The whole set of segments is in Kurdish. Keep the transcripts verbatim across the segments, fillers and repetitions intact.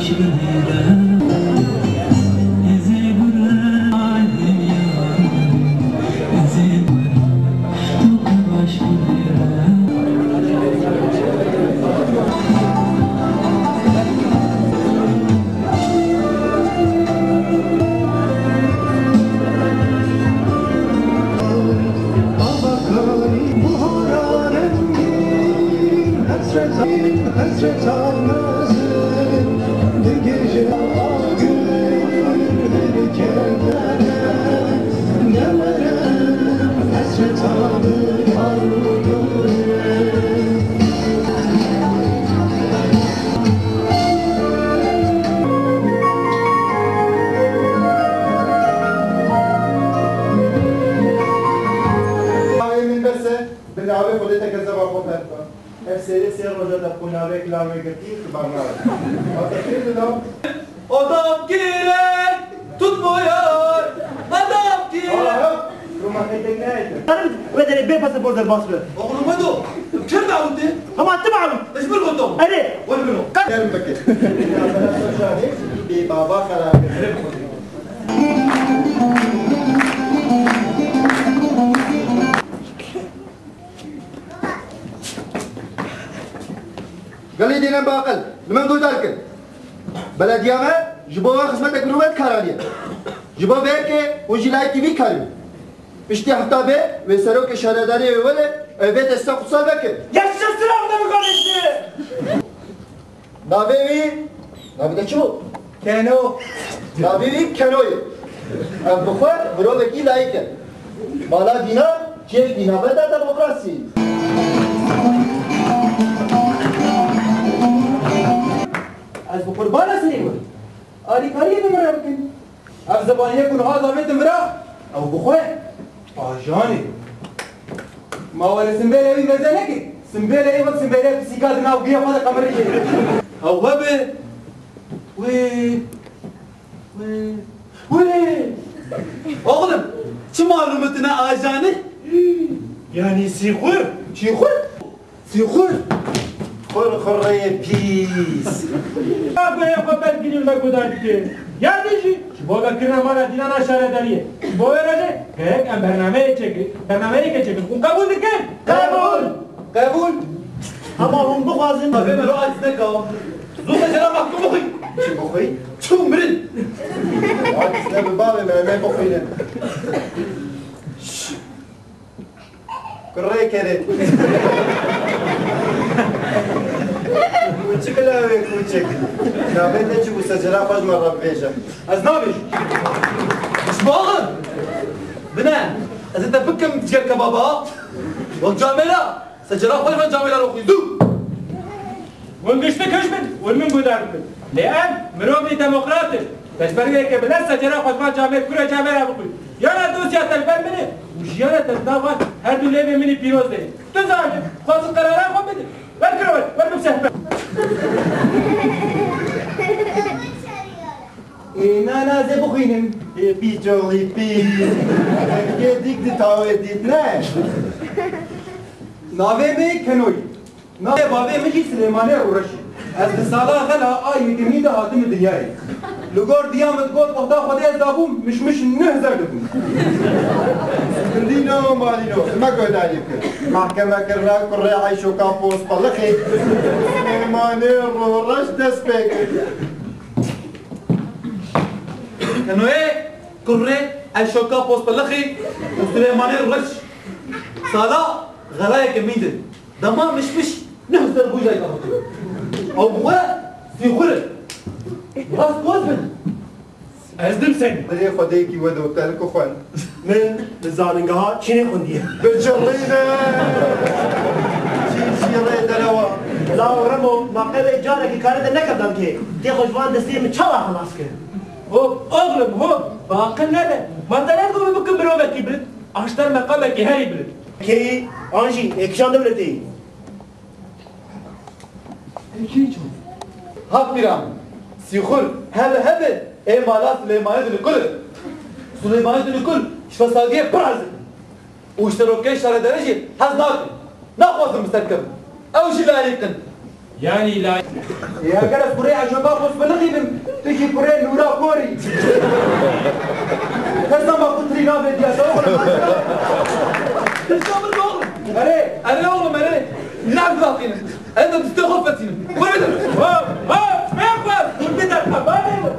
Navê min bes e, bi navê Xwedê te kezeba xwe berda. Ev serê sê roja de qûnavek lawê girtî, xibar nabe. Hata fêr dida. Adam gerek tutmuyor. Adam gerek. Aha, Roma tek neydi? Karim, ve de bê pasaport derbas be. Oğlum, hadi. Kir davute. Ama attı malum. Ecbir gotum. Hadi. Wal bilo. Gel bakayım. Bê baba xera. Gelê dîne baqil, li min guhdar kin. Belediya me ji bo we xizmetek mirove dikar aniye. Ji bo vê yekê hûn jî layîqî vî karî bin. Piştî hefta bê wê serokê şaredariyê wê were, ew vê testa kutsal veke. Yaşasın Abdülkadir! Navê wî, navê te çi bû? Keno. Navê wî Keno ye. Ev bi xwe mirovekî layîk e. Mala dîna çiyekî navenda demokrasiyê. Ez bi qurbana serê we. Alîkariyê bi min re bikin. Ev zibaniyê ku niha davêtin vira, ew bi xwe ajan e. Ma we li simbêlê wî veze nekir? Simbêlê wî wek simbêlê pisîka di nav guya xwe de qemirî jê. Ew hebe. Wê. Wê. Wê. Oğlum, çi malûm e tu ne ajan e? Yanî sîxur? Çîxur? Sîxur. Xur xurreyê pîs. Agoya xwe bergirî me guhdar dike. Yardî jî ji bo vekirina mala dînana şaredariyê. Ji bo wê re jî gerek em bernameyê çêkin. Bernameyeke çêkin. Hûn qebûl dikin? Qebûl. Qebûl. Hema hûn bixwazin. Bavê me ro aciz neka. Zû te jera mahkum bixwî. Çi bixwî? Çû mirin. Aciz ne bi bavê me, em ê bixwînin. Kurê kerê. Kûçik lawê kûçik. Navê te çi bû, secera xwe ji me re bibêje. Ez nabêjim. Ji bo axir. Bine, ez ê te bikim ciger kebaba. Wek camêra, secera xwe ji me camêra re xwî. Zû. Hûn giştik hiş bin, hûn min guhdar bikin. Lê em mirovî demokrat in. Pêşmergeyeke bilind secera xwe ji van camêr kurê camêra bixwî. Yana dosya te li ber min e û jiyana te di nav van her du lêvên min î pîroz de ye. Tu zanî, xwezin qerara xwe bidin. Werkiro, wer, wer bim sehpe. Ê, na, na, ez ê bixwînim. Ê, pîçoxî pî. Kê dîk di tawê dît, ne? Navê me Kenoyî. Navê bavê min jî Silêmanê Rûreş e. Ez di sala xela a yekemîn de hatime dinyayê. Li gor diya min digot, wexta Xwedê ez dabûm, mişmiş neh zer dibûm. Gundîno malîno, me guhdarî kir. Mahkeme kirina kurê Eyşoka Pospelixê. Silêmanê Rûreş dest pê kir. Kenoyê kurê Eyşoka Pospelixê û Silêmanê Rûreş. Sala xela yekemîn de. Dema mişmiş neh zer bû jayka xwe. Ew bi xwe sîxur in. Rast goz bin. Ez dim sen. Birê Xwedêkî we doktor ku xwen. Min li zaningeha Çînê xwendiye. Bi cilî ne. Çîn jî rê derewa. Law Remo, ma qe wê carekî kare te nekevdan kê. Tê xwe ji van destê min çawa xelas kir? Hop, oxlum, hop. Baqil nebe. Ma te negot bikim mirovekî bilind? Aşter meqamekî herî bilind. Keyî, an jî, ê kişan dewletê yî. Hak pîran, sîxur, hebe hebe, ê mala Silêmanê Dinikul e. Silêmanê Dinikul ji fesadiyê pir hez dike. Û ji serokê şaredarê jî hez nake. Naxwazin bi ser kevin. Ew jî layîq in. Yanî layîq. Ê, eger ez kurê Eyşoka Pospelixî bim, Kurê Nûra Korî. Hesama qutrî navê diya te oxir. Hesama oxir. Erê, erê oğlum, erê. Nav latînim. Ez de distê xwe fesînim. Were de. Hop, hop, mexwaz. Dur bir dakika, bana mı?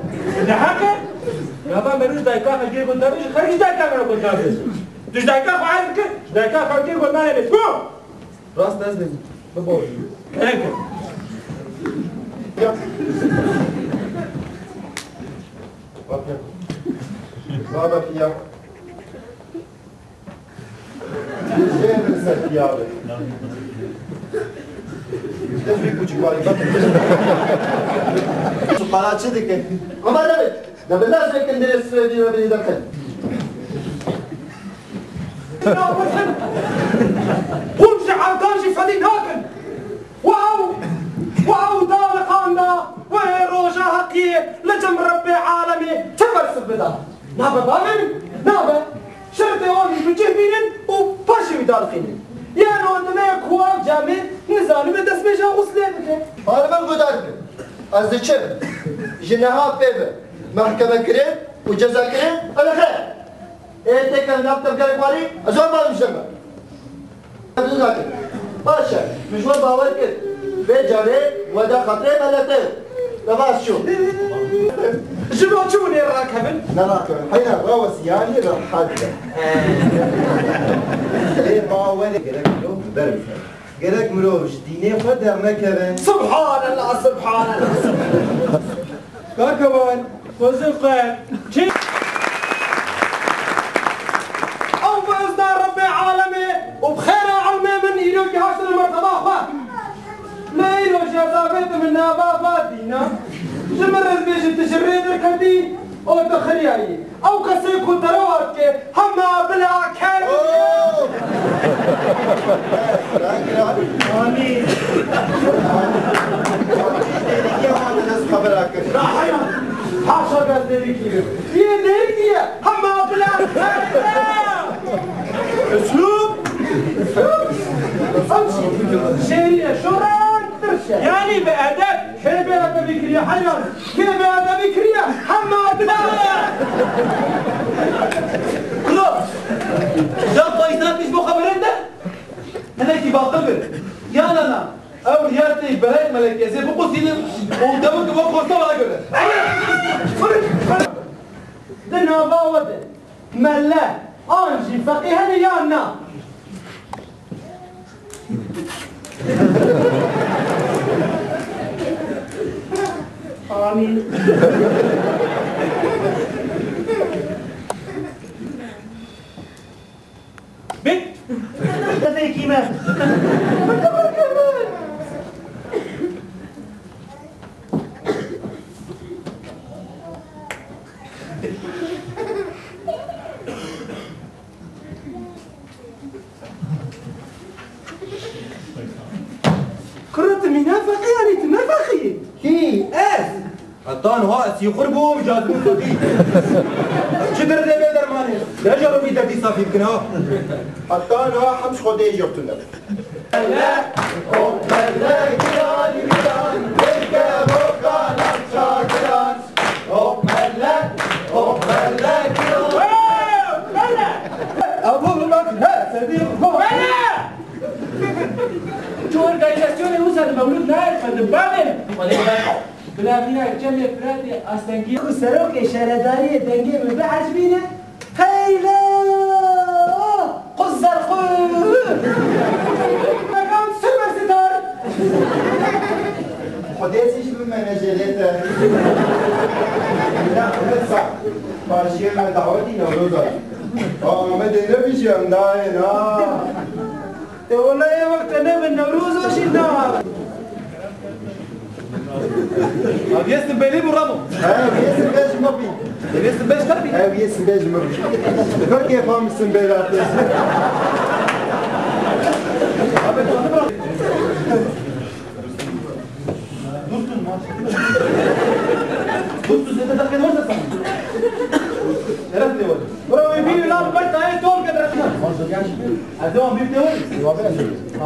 Ne hakkı? Ya ben ben üç dakika, bir gün tabii, her üç dakika bana koyacağız. Üç dakika, hayır ki. Üç dakika, bir gün bana mı? Bu. Rast ez bêjim. Biborî. Peki. Ya. Bak ya. Baba piya. Jê min ser piya be. Dest bir buçuk var. Bak. Şu para çi dike? Ama evet. De bi lezmê kindirê sifê vî ve bidî derxin. Hûn ji erdan jî fedî nakin. Wow! Wow, daliqan da, wê roja heqiyê li cem Rebbê alemê çi bersiv bida? Nabe bavê min? Nabe. Şertê wan jî bi cih bînin û paşê wî dalixînin. Yeno dimê ku ev camê nizanibê destmêja xuslê bike. Hal min guhdar bin. Ez diçim. Ji niha pê ve mehkeme kirin û ceza kirin, elexe. Ê têkevin nav tevgerê xwarî, ez wan bavêjime. Dûz nakin. Baş e, min ji we bawer kir. Vê carê we da xatirê melete. Demas çû. Ji bo çi hûn ê rakevin? Ne rakevin. Heyna rawesiyanî rehet be. Ê bawerê gerek mirov bi ber bixin. Gerek mirov ji dînê xwe dernekeve. Subhanallah, subhanallah. Kaka wan, xwezin xwe, çi? Ew bi izna Rebbê alemê û bi xêra ilmê min îro gihaştin li merteba xwe. Me îro jî ez avêtim nava va dîna. Ji min re dibêjin tu ji rê derketî û tu xiriyayî. Ew kesê ku derewa dike, hema bila ker. Oh! Amîn. Xebera kir. Haşa, ez dêrikî bim. Yê dêrikî ye, hema bila ker. Üslûb. Ew jî şêrîne, şoran tirş e. Yani bi edeb. Kê bê edebî kiriye heyran? Kê bê edebî kiriye? Hema bila. Kuro, ya payîzan biz bu xeberên de? Hinekî baqil bin. Ya na na. Ew riyar tê belek melek ez ê biqusînim û dewik bi xwe wala göre. Di nava we de mele an jî feqî hene yan na? Amîn. Bit. Tevekî me. Kuro, tu mîna feqî yanî tu ne feqî yî? Kî? Ez! Heta niha ez yî xur bûm, cazibû feqî. Çi derdê bê dermanê? Dereca ro vî derdî safî bikin ha. Heta niha hem ji Xwedê jî tune. Tu organizasyonê wisa li mewlûd nayê xwendin, bavê min. Bila mîna çemê Firatê astengî. Ku serokê şaredariyê dengê min biecibîne, qeyla! Quz zerxû! Mekan super star! Xwedê zî ji min menecêrê te. Bila Ahmet Sa, partiyê me dawetî Newroza. Amedê nebî jî em nayên ha. Te wele yê wek te nebin Newroza jî na. Ev yê simbêlî bû Ramo. He, ev yê simbêl ji min bî. Ev yê simbêl ji te bî? Ev yê simbêl ji min bî. Belkî efam simbêl hatiye. Abi, tanı bırak. Dostum, dostum, zêde dakika ne varsa sen. Şeref ne var? Bro, bir lan, bir tane tol kadar. Ez devam bir teori.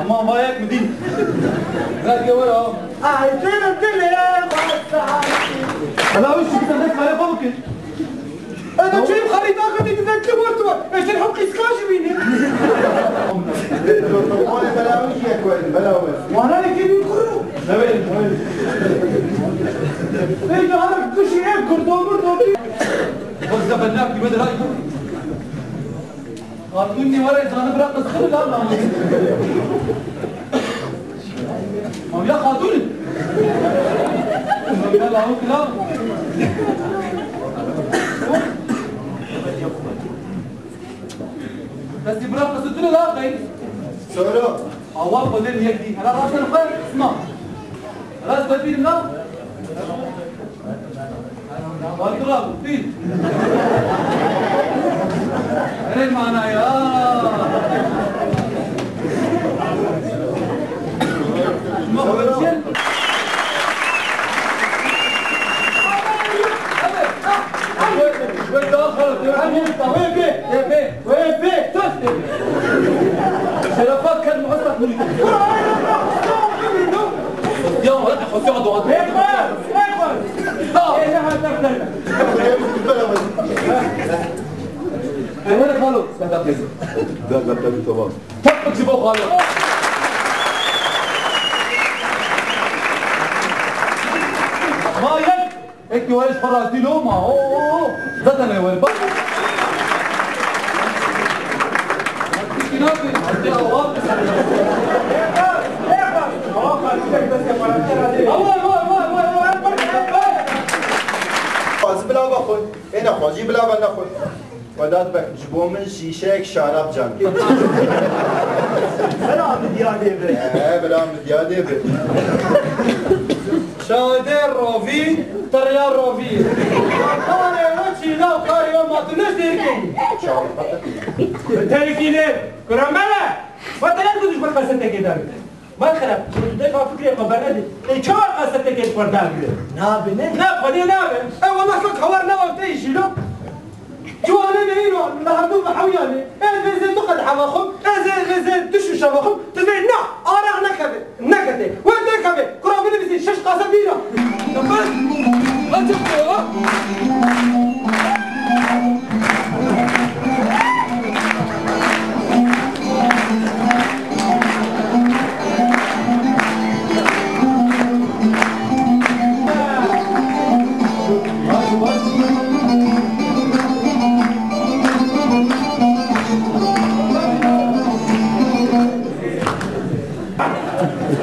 Ama vay ek mi değil? Bırak ya var ha. Ay, benim dilim. Eda çeyim xerîta xetî dizek li war tu. Eşter hewqî sika jî bîne. Protokolê belav jî ye ku belav e. Wana yekê bin kuru. Evet, evet. Ey, daha kuşu ev kurdo murdo. Bak, sen ben ne yapayım, hadi, hadi. Xatûnî were zanî bira qistin la namû. Mamiya xatûnî. Mamiya lavuk la. Destî bira qistin la qey. Soro. Awa xwedê niyek dî. Hela rasen xwe sima. Rast bepîr na. Bak, bak, bir. Ere manaya. Wê daha xerab, wê daha xerab. Wê bê, wê bê. Wê bê, sus! Şerefat kel muhassas murîd. Ya, wala hosya doğa. Ekber, ekber. Tamam. Ey, ne haber? Ey, wala kalo. Tamam. Tatlı gibi o kalo. Mayek. Eke were ji xwe razî lo ma, o, o, o. Zaten ne were, bak. Xwazî bila be xwe. Ê nexwazî bila be nexwe. Vedat Beg, ji bo min şîşeyek şarab can. Bela min diyadê bi. He, bela min diyadê bi. Şadê rovî, teriya rovî. Karê we çîna û karê we ma tu ne zêrkî. Terkî ne. Kurambele. Vate ne tu ji ber kasetekê de. Mal xerab, tu defa fikrê xwe bernedî. Ê, çawa kasetekê ji xwe dagire? Nabe ne? Na, xwedê nabe. E, wela xwe kewar ne wextê jî lo. Tu ane ne îro, li hevdû bi hewyanê. Ez vê zê tu qedeheva xwe, ez ê vê zê tu şûşeva xwe, tu vê na, araq nekeve, nekete. We nekeve, kura binivîsî şeş qase bîra. Nefes, acı bu.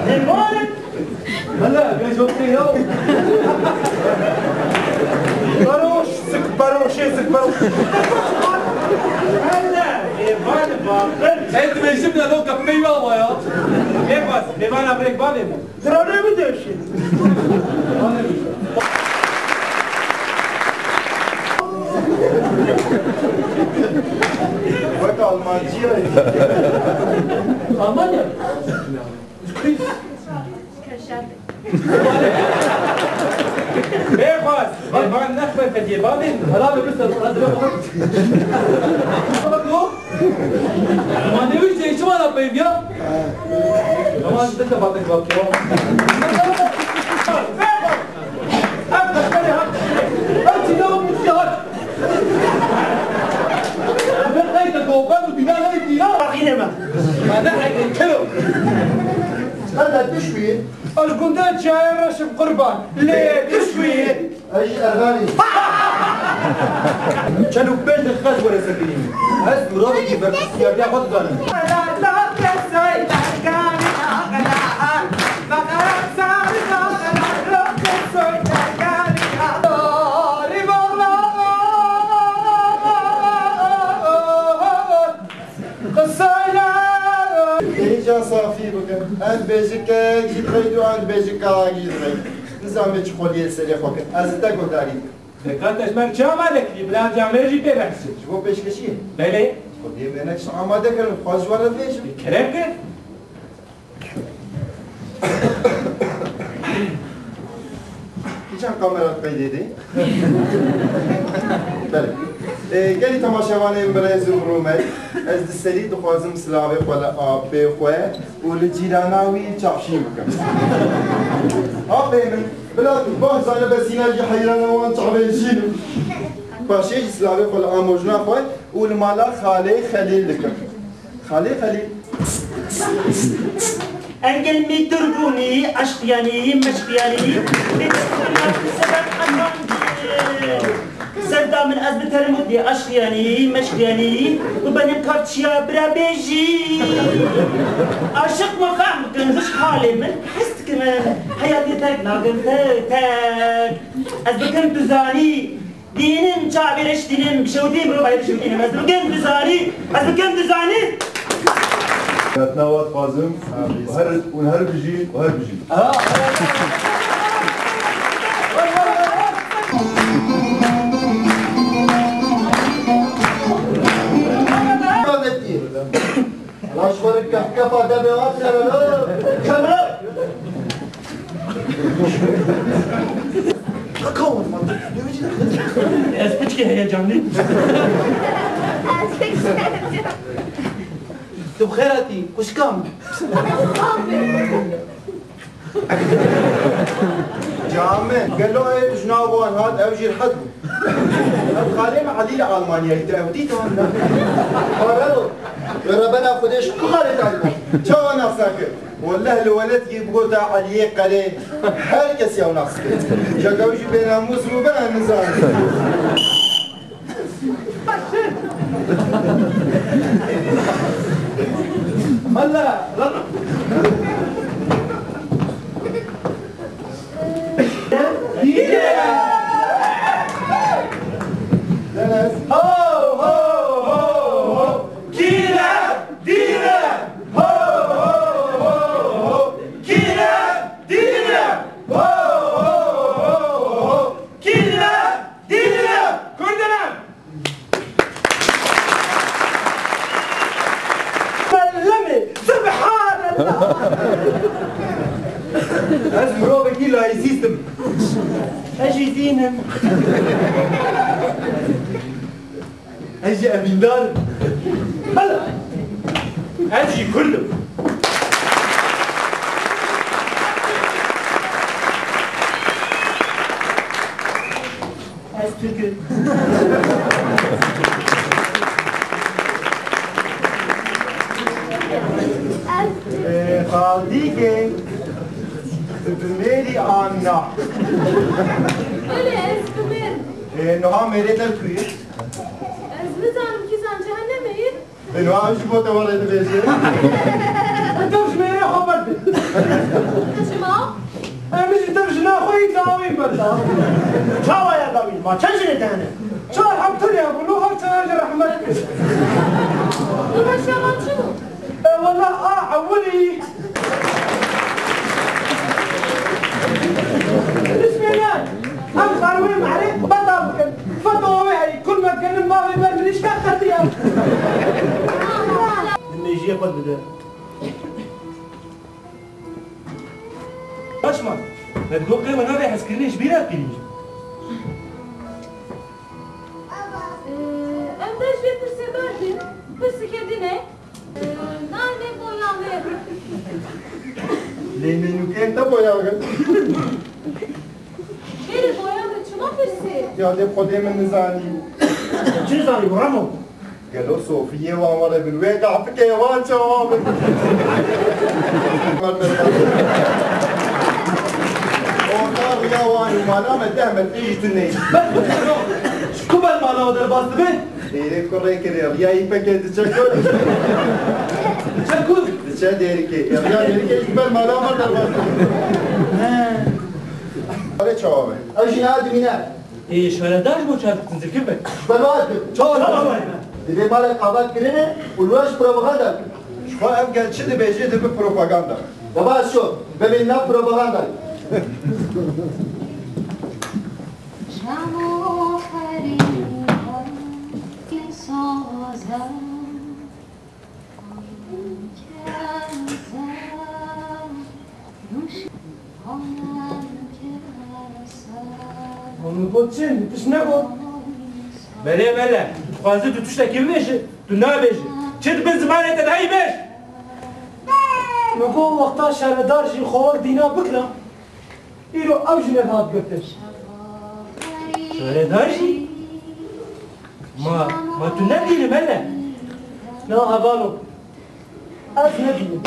Êvanê! Hele, gel çok şey ya. Baroş, sık baroş, şey sık baroş. Hele, êvanê baqir. Hey, tu beşim ne lo kapıyı ama ya. Êvaz, êvana brek bavê mi? Drone mi döşe? Bak Almancıya. Almanya. Köşe. Bêxwaz, bêvan nexwe fediyê bavê. Hela be, bir saniye, hadi be, bak. Bak, yok. Ama ne bir şey, şu an yapayım ya. Ama dikkat bak, bak, ya. Bêxwaz. Hep bak, hadi, hadi. Hadi, ne olmuş ya? Ben kayıt da doğru, ben bu dünya neydi ya? Bak, yine mi? Ben de kayıt da. Hadi, düşmeyin. Ez gundê çiyayê reş im qurban. Lê tu ji wî yî. Ez jî Erxanî. Çend û pênc deqîqe ji we re sekinî. Ez û Ravî berpirsiyariya xwe dizanim. Qisayla. Hêja safî bikin. Em bêjikek jî dixeyt û em bêjikek jî dixeyt. Nizam bê çi xweliyê li serê xwe kin. Ez li te guhdarî dikim. Deka te ji me re çi amade kirî? Bila em camê jî pê behsê. Ji bo pêşkêşiyê? Belê. Xwediyê me ne tişt amade kirin. Xwaz ji we re dibêjim. Kerem ke. Kîjan kamera qeydê dê? Belê. Ê, gelî temaşevanên birêz û birûmet, ez di serî dixwazim silavê xwe li apê xwe û li cîrana wî çavşîn bikim. Apê min, Bila tu baş zane, be sîna jî heyrana wan çavên şîn im. Paşê jî silavê xwe li amojna xwe û li mala xalê Xelîl dikim. Xalê Xelîl. Engel mi turbûnî, eşq yanî, meşq yanî, bê destûrna bi sebeb qezandî. Sevda min ez bi termûtî, eşq yanî, meşq yanî, û benim karçiya bira bêjî. Aşiq me fehm bikin, hiş halê min, hez dikin, heyatê terk nakin, terk, terk. Ez bikim tu zanî, dînim çavê reş dînim, bi şewtî mirovayê bişewtînim. Ez bikim tu zanî, ez bikim tu zanî. Xetna we dixwazim, her, hûn her bijîn û her bijîn. Laş xwe li kehkefa demê hatine re, kemre! Kaka olmadı. Ne biçim? Ez piçkî heyecanlıyım. Tu bi xêr hatî, xwişka min. Camê, gelo ê ji nav wan hat, ew jî rihet bû. Ev xalê min Elî li Almanyayê te ew dît han. Xwe rebo. Wê rebena Xwedê ji ku xalê te Elî? Çawa nas nakir? Weleh li welet yê bigota Eliyê Qerê her kes ew nas kir. Jek ew jî bênamûs bû, ben nizanî. Mala, lan. Deniz. Ho, ho, ho, ho. Kî ne? Dîne. Ho, ho, ho, ho. Kî ne? Dîne. Ho, ho, ho, ho. Kî ne? Dîne. Kurdine. Mellemê, subhanallah. Ez mirovekî laîsîst im. Ez jî dîn im. Ez jî evîndar im. Hala. Ez jî Kurd im. Ez Türk'üm. Ee, Xaldîkê, tu bi mêrî an na? Belê, ez bi mêr. Ee, niha mêrê te li ku ye? Ez nizanim kîjan, cehennemê ye. Ê, niha ew ji bo te were dibêje. Tev ji mêrê xwe berde. Çima? Em jî tev jina xwe yî dawî berda. Çawa ya dawî? Ma çend jinê te hene? Çar heb tune bûn û her çaran jî rehmet kir. Tu beşa wan çi bû? E, wela a ewilî. Bismillah. Em xarwê mehrê betal bikin. Feto wê heyî, kul me genin mavê ber mirîşka qetiya. Min mêjiyê xwe dide. Baş ma, me digot qey we navê hezkirinê ji bîra kirî. Ee, em de ji vê pirsê berdin. Pirsike din e. Ee, nayê boya wê. Lê mînûkên te boya wê. Bêrê boya wê çima pirsê? Ya dê xwedê min nizanî. Çi nizanî bu Remo? Gelo sofiyê wan were bin, wê qehpikê wan çawa bin? Orta riya wan û mala me deh metrê ji tune ye. Ji ku ber mala we derbas dibe? Êrê kurê kirê, riya îpekê diçe ku? Diçe ku? Diçe dêrikê. Riya dêrikê ji ber mala me derbas dibe. He. Were çawa be? Ew jî niha dimîne. Ê, şaredar ji bo çav dikin zikir be. Ji ber we dikim. Çawa? Çawa? Divê malek ava kirine û li we ji propaganda dikin. Ji xwe ev gel çi dibêje dibe propaganda. Dema ez ço, bibê nav propaganda. Şamo xerîban soza. Hûn min got çi? Min tişt negot. Belê, belê. Tu dixwazî tu tiştekî bibêjî, tu nabêjî. Çi di bin zimanê te de heyî bêj. Min got wexta şaredar jî xwe wek dîna bikira. Îro ew jî nedihat girtin. Şaredar jî? Ma, ma tu nedînim hele? Na hevalo. Ez nedînim.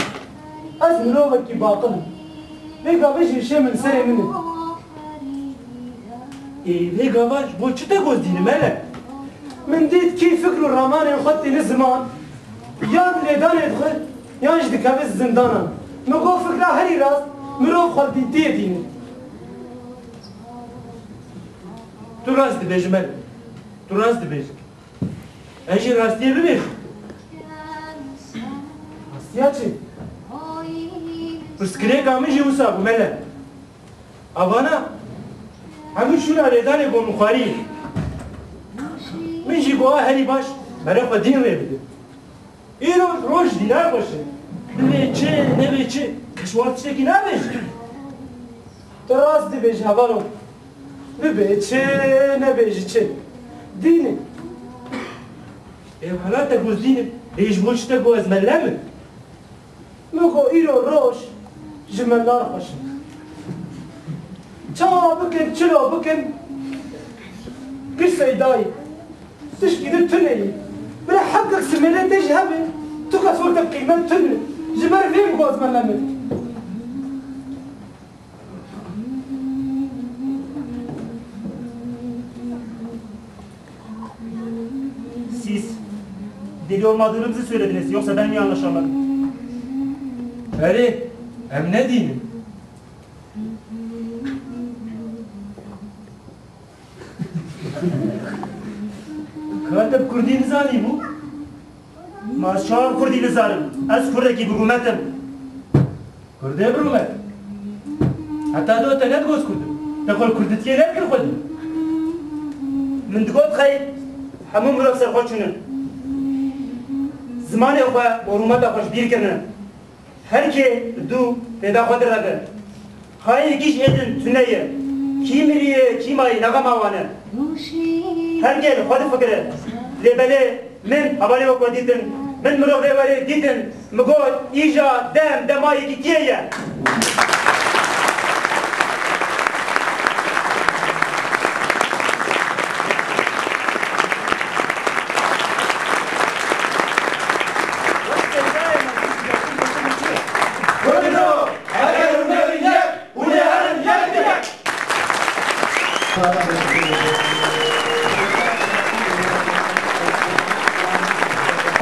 Ez mirovekî baqil im. Vê gavê jî şê min serê min e. Ê, vê gava ji bo çi te gozdînim hele? Min dît kî fikr û ramanên xwe têne ziman, yan lêdanê dixwe, yan jî dikeve zindanan. Min got fikra herî rast, mirov xwe dîtiyê dîne. Tu rast dibêjî Mele. Tu rast dibêjî. Ez jî rastiyê bibêjim. Rastiya çi? Pirsgirêka min jî wisa bû Mele. Avana hemû şûna lêdanê bo min xwarî. Min jî got a herî baş mere xwe dîn rê bide. Îro roj dînar xweş e. Bibê çi, nebê çi, kes wan tiştekî nabêje. Tu rast dibêjî hevalo. Bibê çi, nebê jî çi. Dîn e. Ê wela te got dîn e. Ê ji bo çi te got ez Mele me? Min got îro roj ji Melan xweş e. Çawa bikin, çilo bikin, pir seydayî. Tişkî din tune yî. Bira hekek simêlê te jî hebe, tu kes wek te qîmet tune. Ji ber vê min got ez Mele me. Siz deli olmadığınızı söylediniz, yoksa ben mi yanlış anladım? Erê, em nedînin. Ka te bi kurdî nizanîbû? Ma ez çawa bi kurdî nizanim? Ez kurdekî bi rûmet im. Kurdê bi rûmet? Heta do te nedigot kurd im. Te xwe li kurditiyê nedikir xwedî. Min digot xey hemû mirov ser xwe çûnin. Zimanê xwe û rûmeta xwe ji bîr kirine. Her kê dû pêda xwe direve. Xayînekî ji êdin tune ye. Kî miriye, kî mayî, ne xema wan e. Her kê li xwe difikire. Lê belê min hevalê wek we dîtin. Min mirov lê werê dîtin. Min got, îja dem dema yekîtiyê ye. Buyurun, heger hûn ê yek, hûn ê herin yek yek.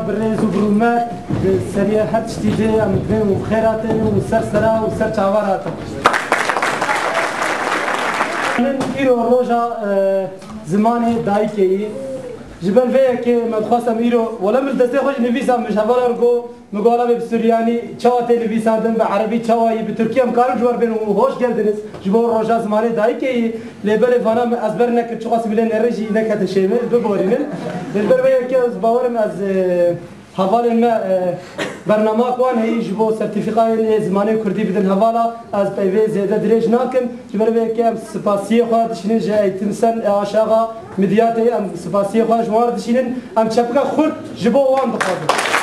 Bi rêz û bi rûmet, di seriya her tiştî de em divên û xêr hatin û ser sera û ser çavan hatin. Min îro roja, e, zimanê dayikê yî. Ji ber vê yekê me dixwest em îro, wele min destê xwe jî nivîsa, min ji hevalan re got, min got, "Ala vê bi suryanî çawa tê nivîsandin, bi erebî çawa yî, bi tirkî em karin ji we re bên û hoş geldiniz." Ji bo roja zimanê dayikê yî, lê belê vana min ezber nekir, çiqas milê nêrîn jî nekete şêmê, biborînin. Lê li ber vê yekê ez bawerim ez, e, hevalên me, e, bernama ku wan heyî ji bo sertîfîkayên ê zimanê kurdî bidin hevala, ez peyvê zêde dirêj nakim. Ji ber vê yekê em spasiyê xwe dişînin ji Eğitim Sen, e, aşağı Midyatê, em spasiyê xwe ji wan re dişînin. Em çepika xurt ji bo wan dixwazin.